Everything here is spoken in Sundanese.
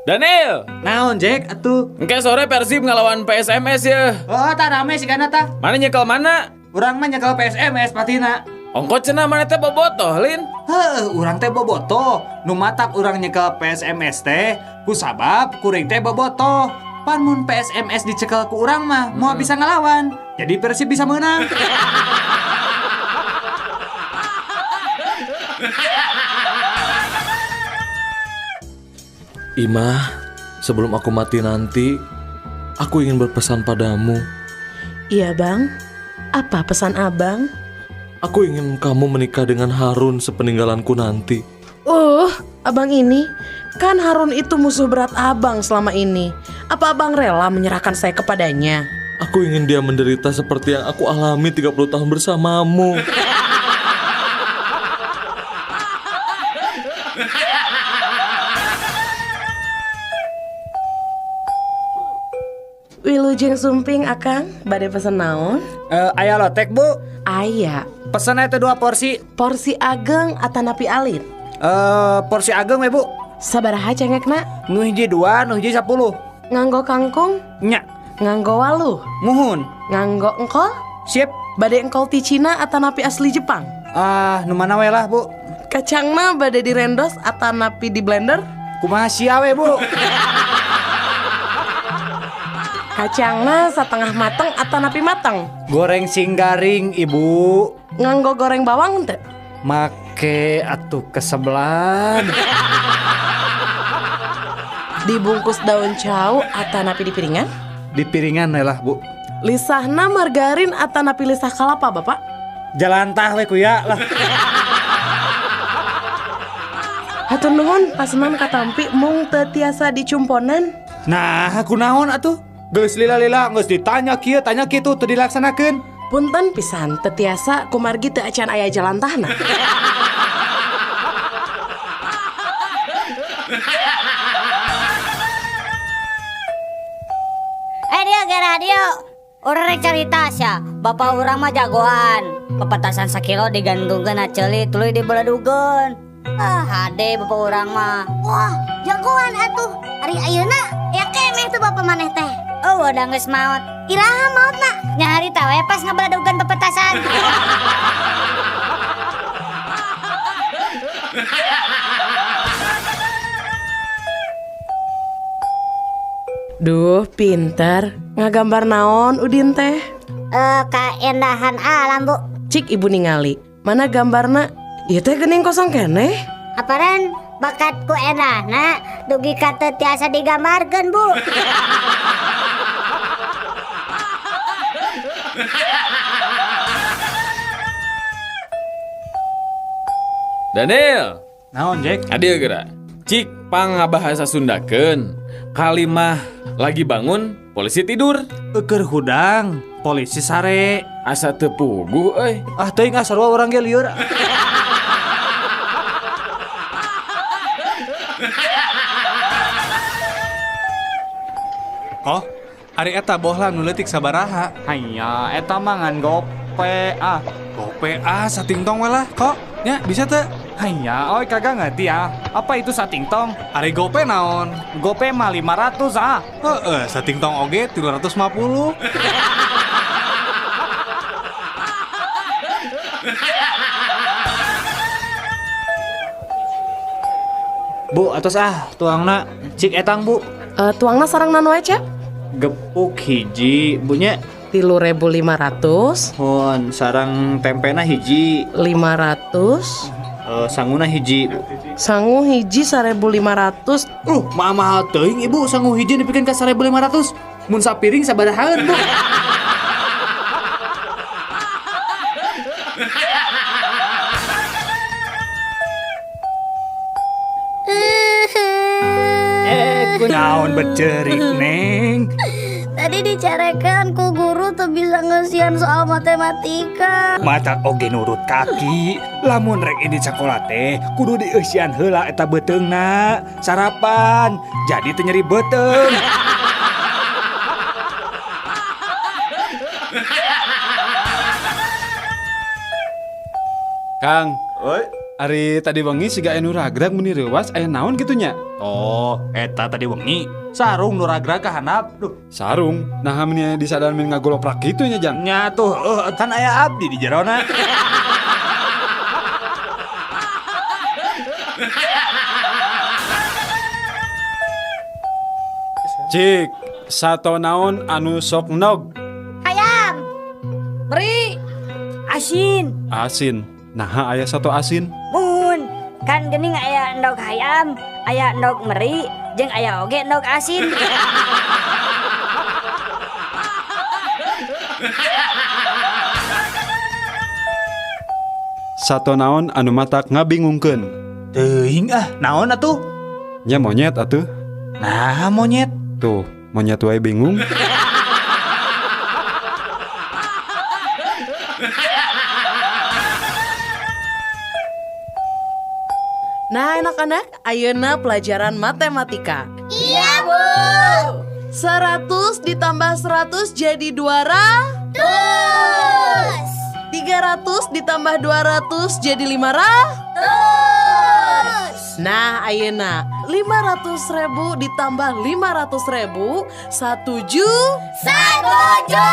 Daniel, Naon Jack atuh? Engke sore Persib ngelawan PSMS ya. Oh, tah rame sih kana tah. Mana nyekel mana? Urang mah nyekel PSMS patina. Ongko cenah mana teh bobotoh, Lin? Heuh, urang teh bobotoh. Nu matak urang nyekel PSMS teh ku sabab kuring teh bobotoh. Pan mun PSMS dicekel ku urang mah moal bisa ngelawan. Jadi Persib bisa menang. Imah, sebelum aku mati nanti, aku ingin berpesan padamu. Iya bang, apa pesan abang? Aku ingin kamu menikah dengan Harun sepeninggalanku nanti. Abang ini, kan Harun itu musuh berat abang selama ini. Apa abang rela menyerahkan saya kepadanya? Aku ingin dia menderita seperti yang aku alami 30 tahun bersamamu. Wilujeng sumping akang, bade pesen naon? Aya lotek bu. Aya. Pesen eta 2 porsi. Porsi ageng atanapi alit? Porsi ageng we bu. Sabaraha cengekna? Nu hiji 2, nu hiji 10. Nganggo kangkung? Nya. Nganggo waluh? Muhun. Nganggo engkol? Sip. Bade engkol ti Cina atanapi asli Jepang? Ah, nu mana we lah bu. Kacangna bade direndos atanapi di blender? Kumaha sia we bu. Kacangna setengah mateng atanapi mateng? Goreng sing garing ibu. Nganggo goreng bawang teu? Make atuh kesebelan. Dibungkus daun cau atanapi di piringan? Di piringan lah bu. Lisahna margarin atanapi lisah kalapa bapak? Jalantah we kuya lah. Hatur nuhun pasenan katampi mung teu tiasa dicumponan. Nah, kunaon atuh? Geus lila-lila geus ditanya kieu tanya kitu teu dilaksanakeun. Punten pisan teu tiasa kumargi teu acan aya jalantahna. Dia ge radio. Urang rek carita sia, bapak urang mah jagoan. Pepetasan sakilo digantungkeun na ceuli tuluy dibeledugeun. Ah, hade bapak urang mah. Wah, jagoan atuh. Ari ayeuna ya keneh tuh bapak maneh teh. Oh, udah geus maot. Iraha maotna? Nya harita we pas ngabeledugeun pepetasan. Duh, pinter. Ngagambar naon Udin teh? Kaendahan alam, Bu. Cik ibu ningali. Mana gambarna? Ieu teh geuning kosong keneh. Aparan bakatku endahna dugi ka teu tiasa digambarkeun, Bu. Daniel. Naon, Jack? Adil geura. Cik pangabahasa Sundakeun. Kalimah lagi bangun, polisi tidur. Eukeur hudang, polisi sare. Asa teu puguh euy. Ah teuing ah sarua urang ge lieur. Oh, ari eta bohlam nu leutik sabaraha? Hanya eta mah ngan gope ah. Gope ah satingtong we lah kok. Nya bisa teu? Hanya, oi kagak ngerti ah. Apa itu satingtong? Ari gope naon? Gope mah 500 ah. Heeh, satingtong oge 350. Bu, atos ah tuangna cik etang bu. Tuangna sareng naon wae, Cep? Gepuk hiji, bunya 3.500. Hun, sareng tempena hiji 500. Sanguna hiji. Sangu hiji 1.500. Mahal teuing ibu sangu hiji dipikeun ka 1.500. Mun sapiring sabarahaeun, Bu? Kunaon becerik, Neng? Tadi dicarekan ku guru tuh bisa ngesian soal matematika. Mata oge nurut kaki. Lamun rek ini sekolah teh kudu dieusian heula eta beuteungna. Sarapan jadi teu nyeri beuteung. Kang, oi. Ari tadi wengi siga anu ragrag meni reuwas aya naon kitu nya? Oh, eta tadi wengi sarung nu ragrag ka handap. Duh, Sarung. Nah meni disadar min ngagoloprak kitu nya Jang. Nya tuh, kan aya abdi di jerona. Cik, sato naon anu sok nog? Hayam. Meri. Asin. Asin. Nah, aya sato asin. Mun, kan geuning aya endog hayam, aya endog meri, jeung aya oge endog asin. Sato naon anu matak ngabingungkeun? Teuing ah, naon atuh? Nya monyet atuh. Nah, monyet. Tuh, monyet wae bingung. Nah, anak-anak, ayeuna pelajaran matematika. Iya, Bu. 100 ditambah 100 jadi 200. Terus. 300 ditambah 200 jadi 500. Terus. Nah, ayeuna 500.000 ditambah 500.000 1 juta. 1 juta.